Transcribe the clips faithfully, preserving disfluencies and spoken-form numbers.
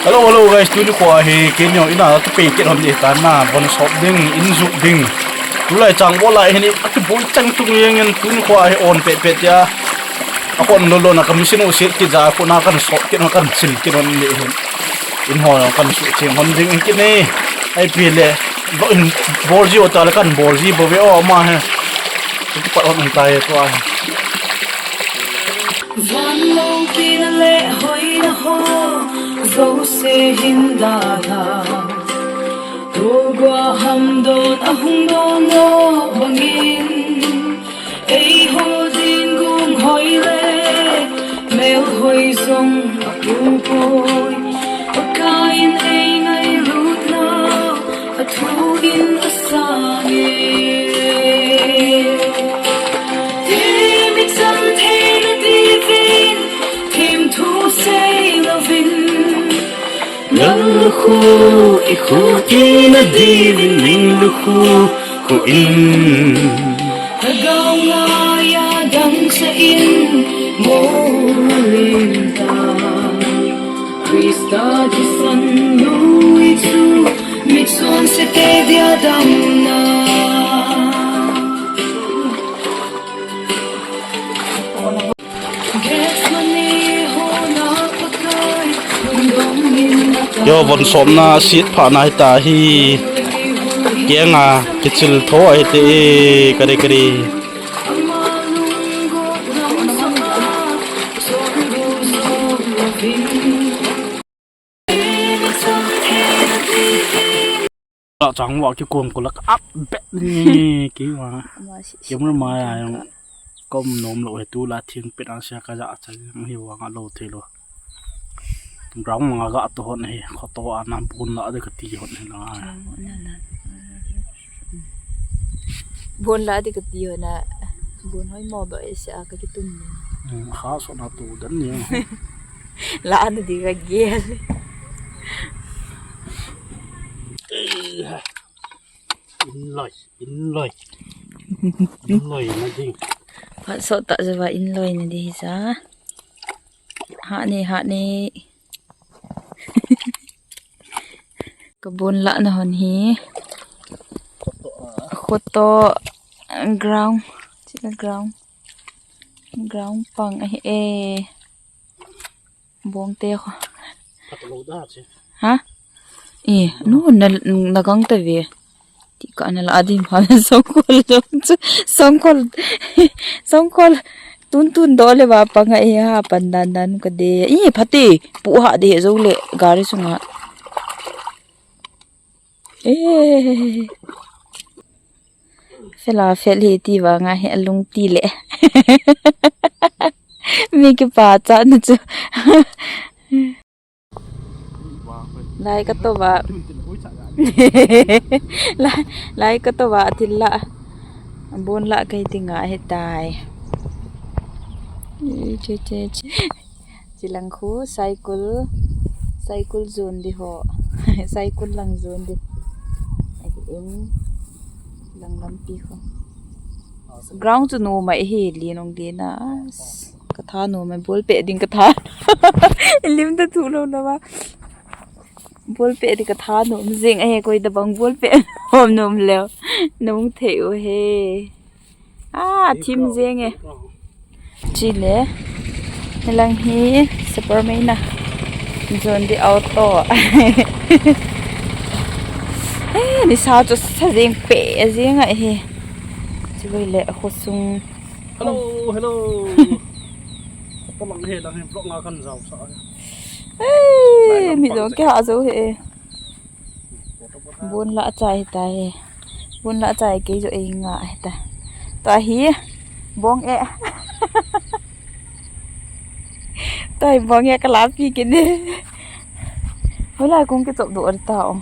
Hello, hello guys, tuni khoa hi keini ina tu pe kit hon di ta na, von sop ding, in ju ding. Tulai chang bol lai hin akiboi chang tung jeng in tuni khoa hi on pet pet tia. Akon lo lo na ka machine u sit kit ja ko na kan sop kit hon kan sil kit hon di hin. In ho kan su ching hon ding kit ni. Ai pi le. Bo in bol ji o ta le kan bol ji bo ve o ma he. Ki pat hon ta he tua he. Van lou kina le hoina ho, jouse hin dalha. Togua hamdon ahung don lou bangin, eiho din gung hoi le, melhoi jong apu poi. Pakaiyin eingailutna, athu in asang e. Thim ichan theina diuvin, thim thu sei louvin. Nang lukhu, ikhu tina diuvin ning lukhu, khu in. Lhagao ngaiya dangchah in, molin ta. Christa thisan lui chu, michonse te dia damna. Yo, von sopna sit pha na hita hi. Kenga kichil tho ahi te e, kare kare. Chang wa ki kong ko lak up bet ni ki wa. Camera ma ya yong kom nom lo he tu la thing pet ang sia ka ja cha hi wa nga lo the lo. Ground ma ga to hon he kho to a nam pun la de ka ti hon he la. Bon la di ka ti hon a. Bon hoi mo ba e sia ka ki tum ni. Ha so na tu dan ni. La na di ka gel. In loi, in loi. In loi na ding. Phat sot ta jeh a in loi na ding hi sa. Ha ni, ha ni. Ka bon la na hon hi. Khoto ground. Chi ground. Ground pang ahi e. Bong te kho. Ha? E, nu na, na gang ta ve. Ti ka na la adim ha songkol dong chu. Songkol. Songkol. Tun tun do le ba panga e ha pan dan dan ka de. E, phate. Pu ha de jo le gari sunga. E. Fel a fel hi ti vanga hi alung ti le. Mi kipa cha na chu. Lai ka to va. Lai, lai ka to va thil la. Bon la kai ti nga he tai. Che, che, che. Chilang khu cycle, cycle zone di ho. Cycle lang zone di. Agi in lang lampi ho. Ground chu nom a hi li nong di na. Ka tha nom a ball pe ding ka tha. Lim ta thu lo na ba. Ball pe di ka tha nom jing a he koi da bang ball pe nom nom leo. Nong thei u he. Ah, thim jeng e. Chile. Hilang hi super mai na. Zon di auto. Eh, ni sa chu sa jeng pe jeng a hi. Chi vai le khosung. Hello, hello. Ko lang he, lang he vlog nga kan jao sa. Eh, mi dong ke ha jo he. Bun la chai ta he. Bun la chai ke jo e nga he ta. Ta hi. Bong e. Ta hi bong e ka la pi ke ne. Wala kung ke chop do ta o.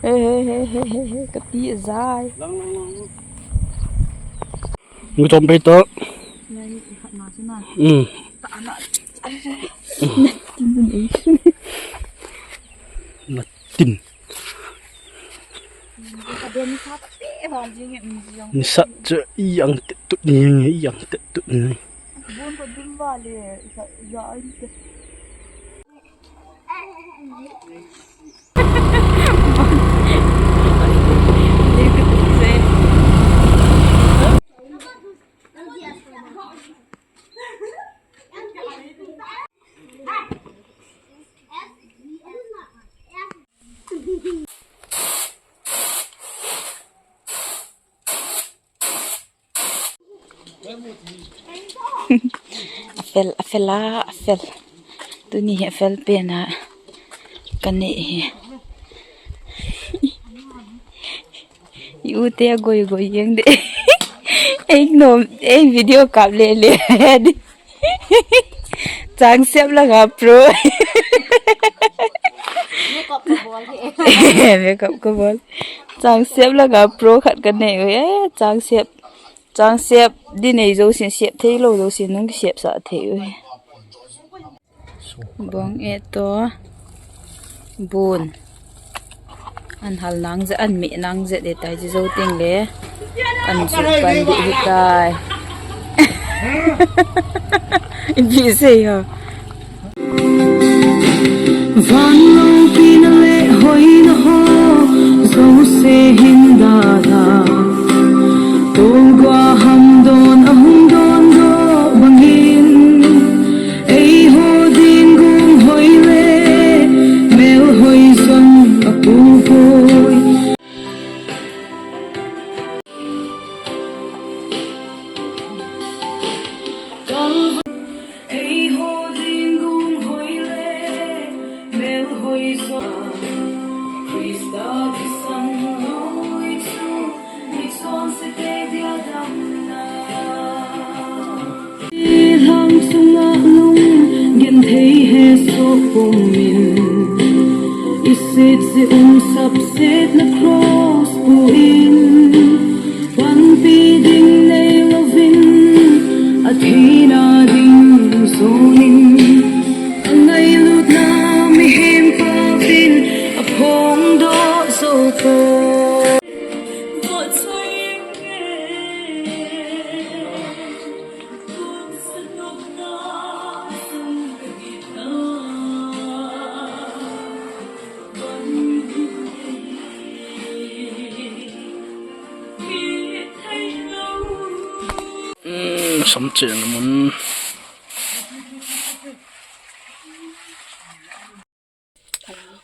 He he he he he ka ti jai. Lang lang lang. Ngi chom pe to. Nai khat na chu na. Hmm. Ta na. Tin. Ka don sa te van jing e. Ni sa chu i ang te tu ni, i ang te tu ni. Bon ko dum va le sa ya ai te. A fel, a fel a, a fel. Tuni hi a fel pen a ka nei hi. I u te a goi goi jeng de. Ei nom, ei video kap le le. Chang sep langa pro. Makeup ka bol hi. Makeup ka bol. Chang sep langa pro khat ka nei u e, chang sep. Chang sep di nei jousen, sep thei lou jousen nung sep sah thei u e. Bong e to. Bun. An hal nang je, an mi nang je de tai ji jou ting le. An su pan di hi tai. Ipi sei ha. Van lou pina le hoina ho, jouse hin dada. Tolgua hamdon ahung dondoh bangin, eiho ding gung hoi le, melhoi jong apupoi. Eiho ding gung hoi le, melhoi jong, Krista thisan hoi chu, michonse te dia damna. Lhang chunga lung genthei hesoh pumin, i set jeh un sapsetna cross puin, panpi ding nei louvin, athina ding sonin, angailutna mihem pau tin aphongdoh jou poi. Hmm, sam chen mun.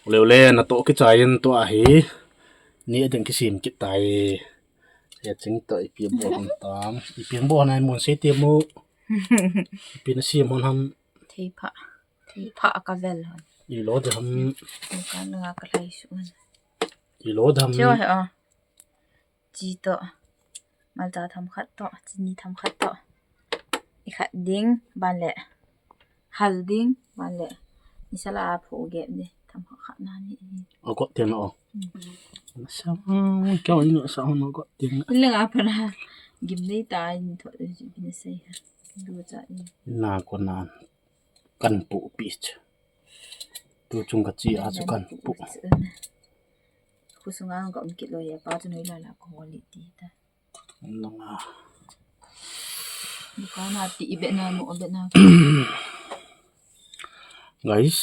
Ule, ule, natoh kichai in tua hi. Ni ading kisem kit tai. He ching toh ipi bol hon tam. Ipi bol hon ai mun sei ti mu. Ipi na sem hon ham. Thei pha. Thei pha ka vel hon. I lo de ham. Ka nga ka lai su hon. I lo de ham. Cheo he a. Chi toh. Malcha themkhat toh. Chini themkhat toh. I khat ding, ban le. Hal ding, ban le. Ni sala a pho gep ni. Themkhat khat na ni. O ko te na o. Hmm. Sa, kya ni sa ho no ko te na. Ile nga pa na. Gim nei ta ni tho ni sei ha. Du cha ni. Na ko na. Kan pu pi. Tu chung ka chi a chu kan pu. Khusunga ka um kit lo ya pa chu noi la la ko li ti ta. Nanga. Dukan a ti ibe na mo ibe na. Guys.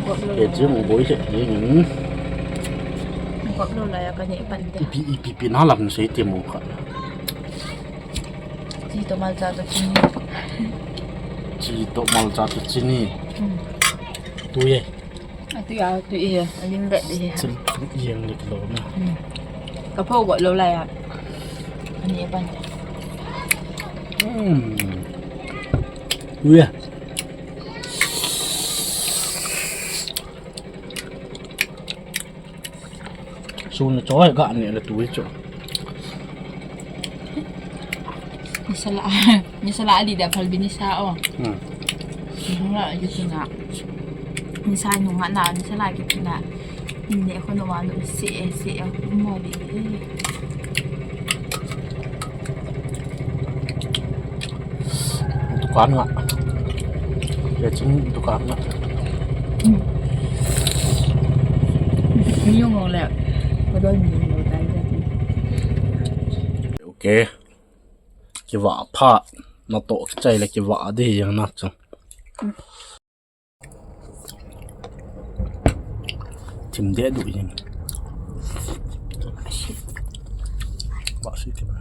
Gop lo. Ye jing boi se jing. Gop lo la ya ka ni pan de. Ipi, ipi, ipi na lam sei ti mo ka. Chi to malcha to chini. Chi to malcha to chini. Hmm. Tu ye. Atu ya, tu iya, alim bet dia. Sen yang ni kilo na. Hmm. Ka pho go lo la ya. Ani apan. Hmm. Uya. Sun choi ga ni la tu chu. Ni sala, ni sala ali da phal bini sa o. Hmm. Ni hung la ju suna. Ni sa nung na, ni sala ki na. Ni ne ko no wa no se, se, mo bi. Dukan nga. Ye ching dukan nga. Hmm. Ni yung le. Ko do ni yung lo tai. Okay. Kiva pha, natoh kichai le kiva di yang na chu. Im de du in. Ba si ke ba.